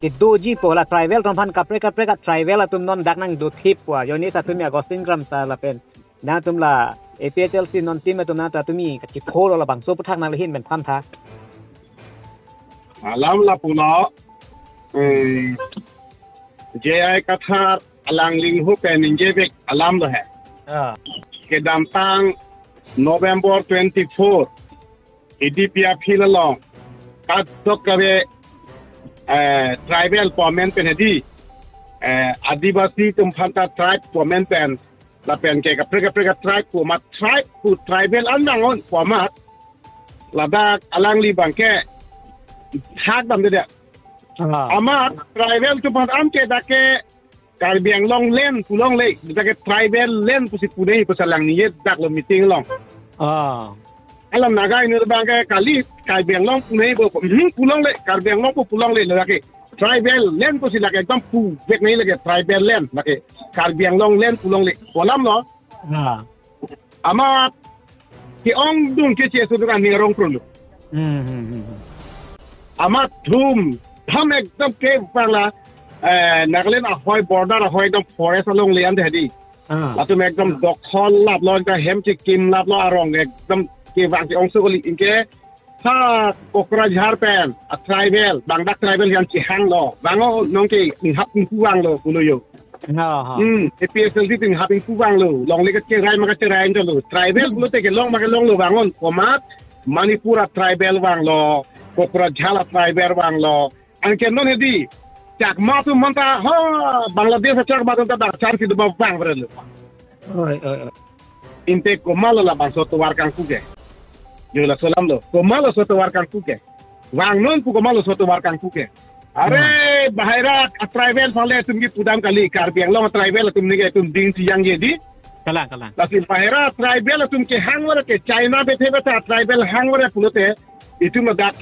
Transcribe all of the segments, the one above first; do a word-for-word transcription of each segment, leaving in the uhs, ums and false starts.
kedoji pu la tribal atum aphan kaprek kaprek a tribal atum non dak nangdothip pu a. Joinis atum ya Augustine Kramsa lapen nangtum la A P H L C non team atum nangtum tumi kachipho lo labangso aputhak nangli ahin pen than tha. Alam lapulo, eh, J I Kathar alangli ho pen ningjebek alam lo he. Ah. Kedamtang November twenty-four, A D P aphi along, kadokave, eh, tribal pu amen pen hedi, eh, Adivasi atum aphanta tribe pu amen pen, lapen ke kaprek kaprek a tribe pu amat, tribe pu tribal an nang-on pu amat, ladak alangli abangke thak damde de. Ah. Amat tribal atum aphan an ke dak ke Karbi Anglong land pu longle, dak ke tribal land pusi pu nangji pusi alang ningje dak lo meeting along. Ah. Alam Naga inut abangke kali Karbi Anglong pu nangji pu, hmm, pu longle, Karbi Anglong pu pu longle, dak ke tribal land pusi lake ekdom puvek nangji, lake tribal land, lake Karbi Anglong land pu longle. Pu alam lo. Ah. Amat ke-ongdung ke chesu dukan ni arong prulu. Hmm, hmm, hmm, hmm. Amat thum, tham ekdom ke pangla, eh, Nagaland ahoi, border ahoi, ekdom forest along le-an de hedi. Ah. Latum ekdom dokhol laplo, ka hem chikim laplo, arong ekdom kevang ke-ongso kali, anke ha Kokrajhar pen a tribal, bang dak tribal yang chihang lo, bang-o nong ke inghap ingpu vanglo pulo yo. Ha, ha. Hmm, A P H L C tin hap ingpu vanglo, longle kacherai ma kacherai lo. Tribal pulote kelong ma kelonglo, bang-o komat Manipur a tribal vanglo, Kokrajhar a tribal vanglo. Anke non hedi, Chakma atum aphanta, ha, Bangladesh a Chakma atum ta dak char si do ba vang brelo. Oi, oi, oi. Ante komatlo labangso atovar kangpu ke? Jo, laso alam lo. Komatlo laso atovar kangpu ke? Vangnon pu komatlo laso atovar kangpu ke? Are, hmm, bahira a tribal aphan le itum ke pudam kali, Karbi Anglong a tribal atum neke itum ding si jangje di. Kalang, kalang. Lasi bahira tribal atum kehang vare ke China bethe bethe tribal hang vare pulote, itum dak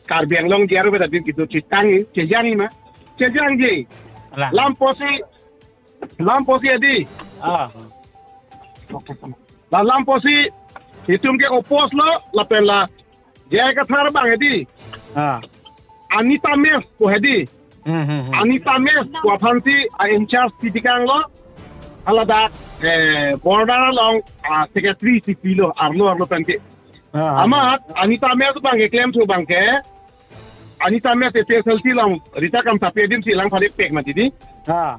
Karbi Anglong jaro beta din itum chitang, chejang ma. Chejangje. Kalang. Lam apotsi, lam apotsi hedi. Ah. La lam apotsi itum ke oppose lo, lapen la J I Kathar abang hedi. Ah. Anita Mess pu hedi. Hmm, hmm, hmm. Anita Mess pu aphansi a in charge titikang lo. Hala dak, eh, border along, ah, secretary si pilo, arlo arlo pen ke. Ah, ah. Amat Anita Mess abangke klemthu abangke, Anita Mess A P H L C along Rita Kramsapi adim si lang phari pek mati di. Ah.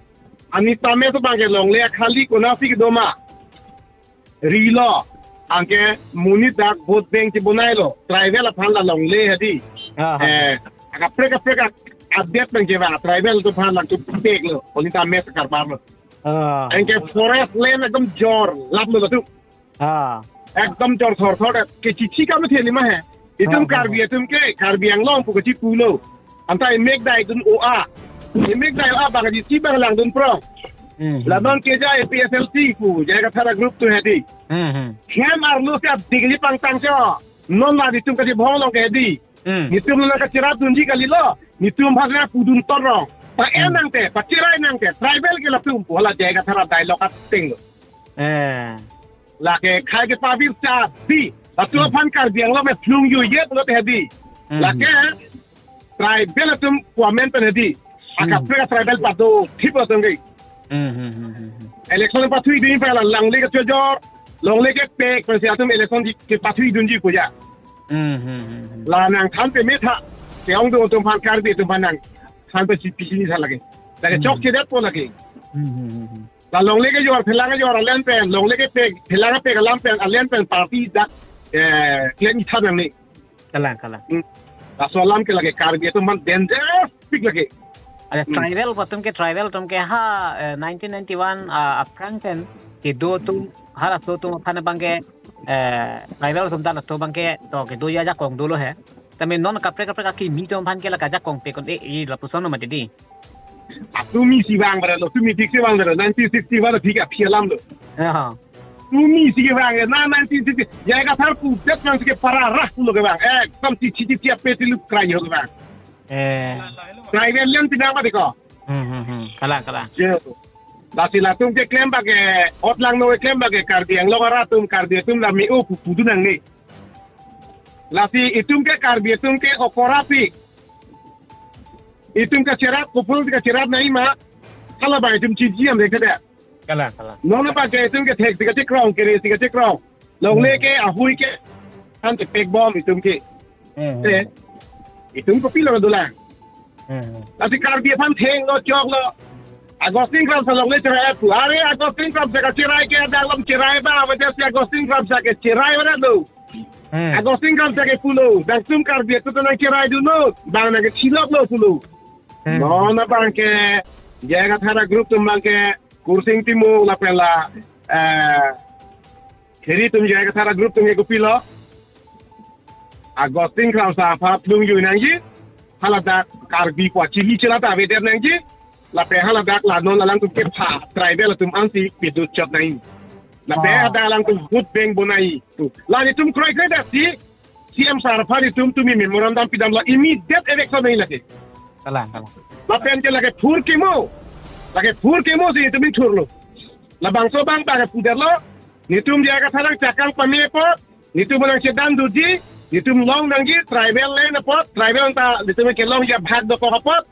Anita Mess abangke longle akhali konatsi kedo ma rilo, anke monit dak vote bank chibonailo, tribal aphan la longle hedi. Ah, ah. Eh, kaprek kaprek a update pen kevang, tribal atum aphan lang tu pek lo, Anita Mess karbar lo. Ah. Anke forest land ekdom jor laplo tu. Ah. Ekdom jor thor thor, ke chichi kam theli ma he. Itum, ah, Karbi atum ke, Karbi Anglong pu kachipulo. Anta emek dai dun o a. Emek dai o a bang chichi bang langdun prong. Hmm. Labang keja A P H L C pu, J I Kathar a group tu hedi. Hmm, hmm. Hem arlo si abdik ni pangtang cho. Non la itum kachibhong along ke hedi. Hmm. Itum la kachirap dunji kalilo. Itum bhagna pudun torong. Pa, hmm, en nangte, pachirai nangte. Tribal ke latum pu hala J I Kathar a dialogue ateng lo. Eh. Lake khai ke pavir cha di. Latum, hmm, aphan Karbi Anglong me phlung yo ye pulote hedi. Hmm. Lake tribal atum pu amen pen hedi. Hmm. Akaprek a tribal pado thip latum ke. Hmm, hmm, hmm, hmm, hmm. Election pathui dun pa la longle kachojor, longle kepek pensi atum election di kepathui dunji pu ya. Hmm, hmm, hmm, hmm. La nangthan pe me tha. Ke-ongdung atum aphan, Karbi atum aphan nangthan pe si pisi ni tha lake. Lake, hmm, chokchedet po lake. Hmm, hmm, hmm, hmm. La longle kejor, phelang kejor alen pen, longle kepek, phelang kepek alam pen, alen pen party dak, eh, klem itha nangne. Kalang, kalang. Hmm. Laso alam ke lake Karbi atum aphan dangerous pik lake. Ada, hmm, tribal atum ke, tribal atum ke ha, eh, nineteen ninety-one, ah, aphrang pen kedo atum, halaso atum aphan abangke, eh, tribal atum ta latum abangke to kedo ajakong dolo he. Tame non kaprek kaprek akimi atum aphan ke la kajakong pekon e, e lapuson lo mati di. Atumi si vang bara lo, tumi dik si vang bara, nineteen sixty-one aphi ke aphi alam lo. Aha. Tumi si ke vang na nineteen sixty. J I Kathar pu det nang si ke para rah pulo ke vang. Eh, tam si chichi chi ape tilu krai ho ke vang. Eh. Krai ven len tinang mati ko. Hmm, hmm, hmm. Kalang, kalang. Je. Lasi latum keklem abangke, ot langno keklem abangke Karbi Anglong arat atum, Karbi atum la me-o pu pudun nangne. Lasi itum ke Karbi atum ke okora pik. Itum kacherap, kopul kacherap nangji ma. Hala abang itum chiji am dek kada. Kalang, kalang. Non abang ke itum kethek si kachekrong, kere si kachekrong. Longle ke, ahui ke, an kepek bom itum ke. Hmm. Eh, itum kopilo dolang. Hmm. Lasi Karbi aphan thenglo, choklo. Augustine Kramsa longle cherai pu. Are Augustine Kramsa kacherai ke adang along cherai ba, wajah si Augustine Kramsa ke cherai wara do. Hmm. Augustine Kramsa ke pulo, nangtum Karbi atum nangcheraidun non, bang nangkechiloklo pulo. Hmm. Non abang ke, J I Kathar a-group atum abang ke, Kursing Timung lapen la, eh, Kheri atum J I Kathar a-group atum ke kopilo. Augustine Kramsa aphan plung jui nangji. Hala dak Karbi pu achili chila ta avedet nangji. Lapen hala dak la non alangtum kepha tribal atum ansi pidut chot nangji. Lapen Ah. ada alangtum vote bank bonai. La netum kroikre dak si C M sir aphan itum tumi memorandum pidamlo immediate eviction nangji lake. Kalang, kalang. Lapen ke lake phur kemo. Lake phur kemo si itum thurlo. Labangso abang ta pudetlo. Netum J I Kathar nangchakang pame apot. Netum nangchedan doji. Netum long nangji tribal land apot. Tribal ta netum kelongji abhag dokok apot.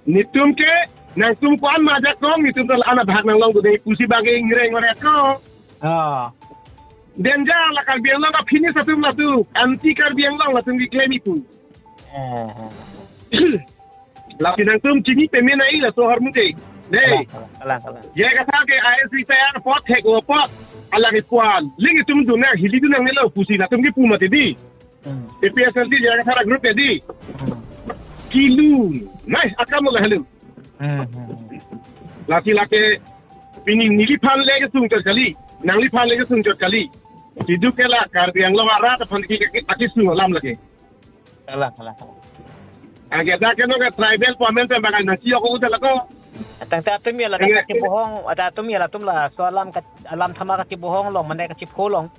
Netum ke nangtum ko-an ma ajakong, netum ta la-an abhag nanglong do dei pusi abang ke ingreng ore ko. Ah. Danger la Karbi Anglong ka finish atum latum. Anti Karbi Anglong latum keklemji pu. Eh, eh. Lasi nangtum chini pame nangji laso ahormu ke. Dei. Kalang, kalang, kalang, kalang. J I Kathar ke I A S retire apot, thek apot. Alang ipuan. Ling itum dun nang, hili dun nangnelo pusi latum kepu mati dei. Hmm. A P H L C J I Kathar a-group ya dei. Hmm. Kelungnei akam lo helo. Hmm, hmm, hmm. Lasi lake pini neliphan le kesung chot kali. Nangliphan le kesung chot kali. Siduk ke la Karbi Anglong arat aphan ke, ke, akesung alam lake. Kalang, kalang, kalang. Anke dak ke non ke tribal pu amen pen bang nangchijok ko udah lako. Tangte atum ya la Anke kachebohong, ada atum ya latum laso alam ka, alam thama kachebohong long, mane kachepho long.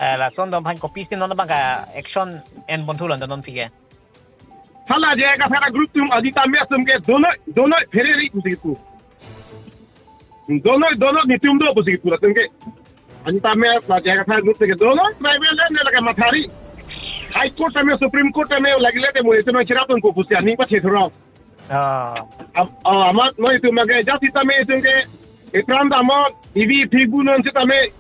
Eh, lason dom aphan kopisi non abang ke action en ponthu lo non pike. Hala J I Kathar a-group atum adita mes atum ke donoi, donoi phereri pusi pu. Donoi, donoi netum do pusi pu latum ke. Adita mes la J I Kathar a-group ke donoi tribal land ne lake mathari. High Court tame, Supreme Court tame lagi le te mo itum cherap tun ko pusi aning pathe thurong. Ah. Am-, oh, amat mo itum ke jati tame itum ke, ipran tame, ivi phibu non sitame,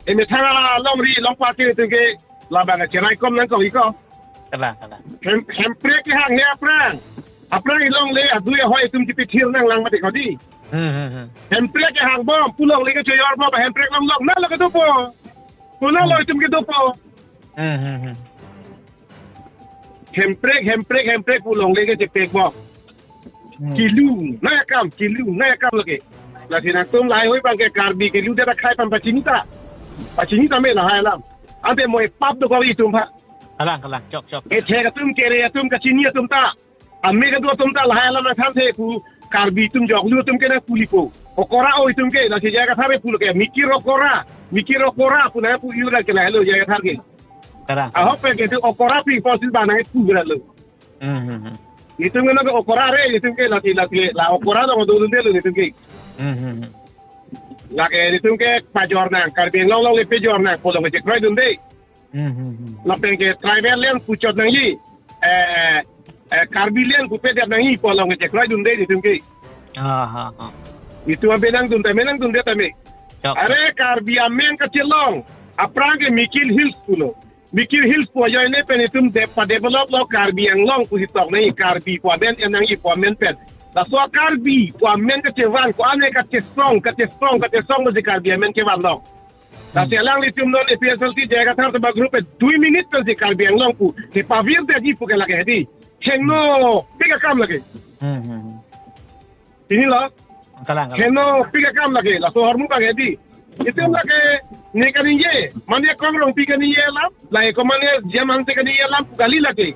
emethang alongri, long party itum ke, labang cherai kom nangkok iko. Kalang, kalang. Hem, hemprek kehang ne aphrang. Aphrang ilongle adui ahoi itum chipithir nanglang mati ko dei. Hmm, hmm, hmm. Hemprek kehang bom, pu longle kechojor bom, hemprek longlong. Na lo kedopo. Puna lo Hmm. itum kedopo. Hmm, hmm, hmm. Hemprek, hemprek, hemprek pu longle kechepek bom. Hmm. Kelungnei akam, kelungnei akam lake. Lasi nangtum lahai hui abang ke Karbi keludet akhei aphan pachini ta. Pachini tame lahai alam. Ante mo epap dokok itum aphan. Kalang, kalang, chok, chok. Kethek atum, kere atum, kachini atum ta. Ame kedo atum ta lahai alam nangthan the pu Karbi atum joklu atum ke nangpulipo. Okora o itum ke, lasi J I Kathar pu lo ke, mikir okora, mikir okora pu nangpu yu ra ke lahelo J I Kathar ke. Kalang. Ahok pen ke tu okora pi posil ba nangpu ra lo. Hmm, hmm, hmm. Itum ke nang okora re, itum ke lati lati la okora dong do dunde lo itum ke. Hmm, hmm, hmm. Lake itum ke pajor nang, Karbi Anglong longle pejor nang, pu long kechekroidunde. Hmm, hmm, hmm. Lapen ke tribal land puchot nangji. Eh, eh, Karbi land pupedet nangji pu long kechekroidunde itum ke. Ah, ha, ha. Itum abe nangdun tame nangdunde tame. Chok. Are Karbi amen kachelong. Aphrang ke Mikir Hills pulo. Mikir Hills pu ajoine pen itum de padevelop lo Karbi Anglong pusi tok nangji, Karbi pu amen en nangji pu amen pen. Laso Karbi pu amen kachevan, ko-an kachesong, kachesong, kachesong pusi Karbi amen kevan long. Lasi Hmm. alanglitum non A P H L C J I Kathar atum a-group e dui minute pensi Karbi Anglong pu kepavirdetji pu ke lake hedi. Heno, pik akam lake. Hmm, hmm, hmm. Pini lo. Kalang, kalang. Heno, pik akam lake, laso ahormu abang hedi. Itum lake, ne kaningje, mane Kong Rongpi kaningje alam, lake ko mane J M Hangte kaningje alam, kali lake.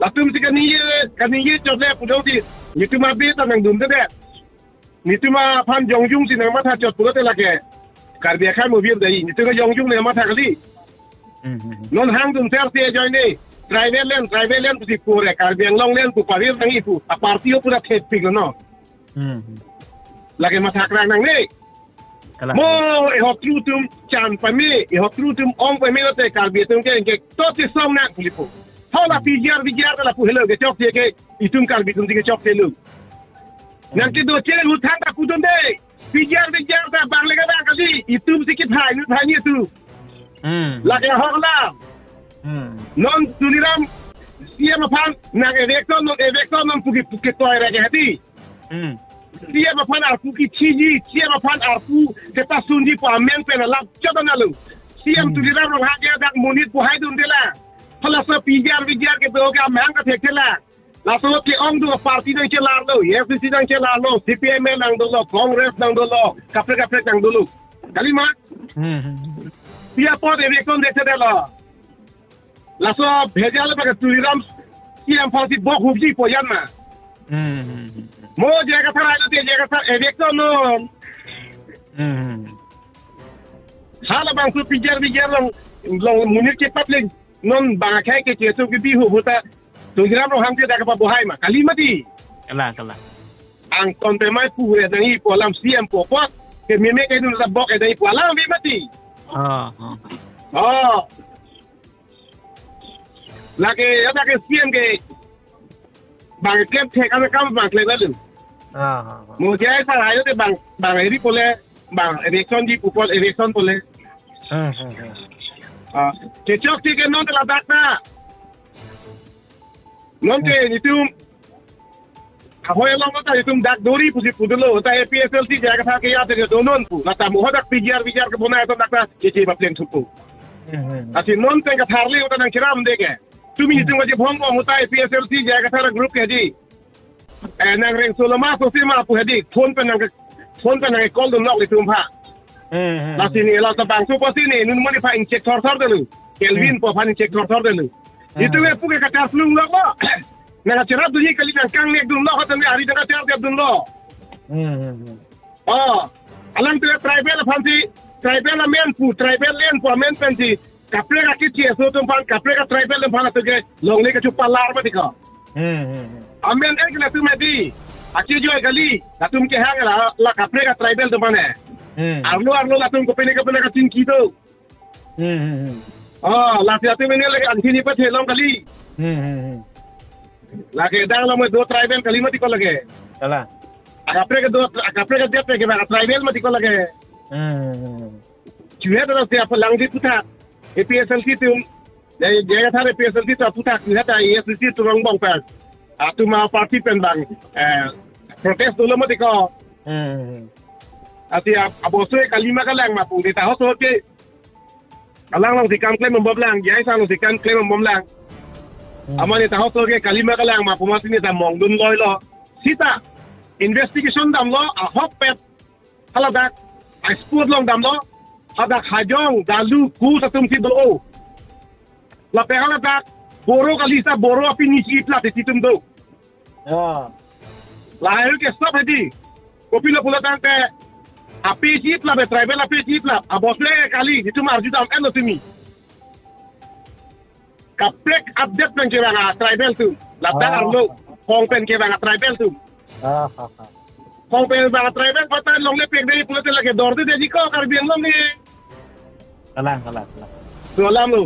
Latum si kaningje, kaningje chot le pu dong si, netum abe ta nangdunde de. Netum aphan jongjung si nangmatha chot pulote lake. Karbi akhei mo virdetji, netum jongjung nangmatha kali. Hmm, hmm, hmm. Non hangdun ser si ajoine, tribal land, tribal land pusi pu re, Karbi Anglong land pu pavir nangji pu, a-party o pura thepik lo no. Hmm, hmm. Lake matha krang nangne. Kalang. Mo, e hotru atum chan pame, e hotru atum ong pame lote Karbi atum ke, ke to chesong nang pulipo. Hala Hmm. P G R, V G R ta lapu helo kechokche ke, itum Karbi atum si kechokche lo. Nang kedo cheng huthan ta pudun de. Pijar pijar ta bang lega bang kali. Itum si kithai nu thai ni tu. Hmm. Lake hok la. Hmm. Non Tuliram C M aphan nang eviction non eviction non puki puki toy rege hadi. Hmm. C M aphan arpu kichiji, C M aphan arpu kepasunji pu amen pen alap chot nalo. C M Hmm. Tuliram Ronghang ke dak monit pu hai dun dela. Hala so pijar pijar kedo ke amang ka thek thela. Laso ke-ong do party nang chelarlo, A S D C nang chelarlo, C P I M nang dolo, Congress nang dolo, kaprek kaprek nang dolo. Kali ma? Hmm. Pi apot eviction de thela. Laso bhejal baka Tuliram C M aphansi bok hukji pu yan ma. Hmm. Mo J I Kathar ajo te J I Kathar eviction non. Hmm. Halabangso pijar pijar long long monit kepapleng non bang akhai ke keso ke bihu huta Tuliram Ronghang te dak apa bohai ma kali mati. Kalang, kalang. Angton pe mai pu re nang i pu alam C M pu apot ke meme ke nun la bok e nang i pu alam vi mati. Ah, ah. Oh. Lake ya dak ke C M ke bang klem thek ame kam bang klem lalu. Ah, ah, ah. Mo J I Kathar ajo te bang bang eri pole bang eviction ji pu pol eviction pole. Hmm, hmm, hmm. Ah, kechok ti ke non la dak ta. Non ke Hmm. itum ahoy along ta itum dak dori pusi pudulo ta A P H L C J I Kathar ke ya te do non pu. La ta mo hodak pijar pijar ke bonai to dak ta ke ke bapleng thupu. Hmm, hmm, hmm. Asi non teng Kathar le ta nang kiram de ke. Tumi Hmm. itum aji bhong bong ta A P H L C J I Kathar group ke di. Eh, nang reng soloma so si ma pu hadi phone pen nang phone pen nang call dun lok itum pha. Hmm, hmm, Lasi hmm. ni la tabang so pasi ni nun mani pha incheck thor thor delu. Kelvin Hmm. po pha incheck thor thor delu. Hmm. Itum e pu ke kachar slung lok lo. Nang acherap dunji kali nang kang nek dun lok hatan ari nang kachar dep dun lok. Hmm, hmm, hmm. Oh, alang tu tribal aphansi tribal amen pu tribal land pu amen pensi kaprek aki C S O atum aphan, kaprek a tribal atum aphan atoke longle kachupalar mati ko. Hmm, hmm, hmm. Amen ek latum edi, aki joy kali, latum kehang la, la kaprek a tribal atum aphan e. Hmm. Arlo, arlo latum kopine, kopine kachingki do. Hmm, hmm, hmm. Oh, lasi latum ini lagi ansi ni pathe long kali. Hmm, hmm, hmm. Lake dang long do tribal kali mati ko lake. Kalang. Kaprek do, kaprek dia ke bang tribal mati ko lake. Hmm, hmm, hmm. Chuhe ta si apa lang di puthak. A P H L C atum. J I, J I Kathar A P H L C atum aputhak. Chuhe ta A S D C atum angbong pen. Atum a party pen bang. Eh, protest dolo mati ko. Hmm. Asi ab-, abosoi kali ma kalang ma pu. Neta hoso ke. Alang alongsi kam klem bom lang. J I sang alongsi kam klem bom lang. Hmm. Amat neta hoso ke kali ma kalang ma pu mati neta mong dun loi lo. Sita. Investigation damlo. Ahok pet. Haladak, a sport long damlo, hadak Hajong, Dalu, Kus atum si do. Lapen haladak, Boro kali sa Boro api ni si iplat isi atum do. Ya. Lahai ke stop hadi. Kopilo pulo tangte, api si iplat, tribal api si iplat, abosle kali, itum arju dam en lo tumi. Kaprek update pen kevang a tribal atum. Ladak Ah. arlo, kong pen kevang a tribal atum. Ah, ah, ah. Kong pen vang a tribal patan longle pek dei pulote lake dorde dei ko Karbi Anglong ni. Kalang, kalang, kalang. So alam lo.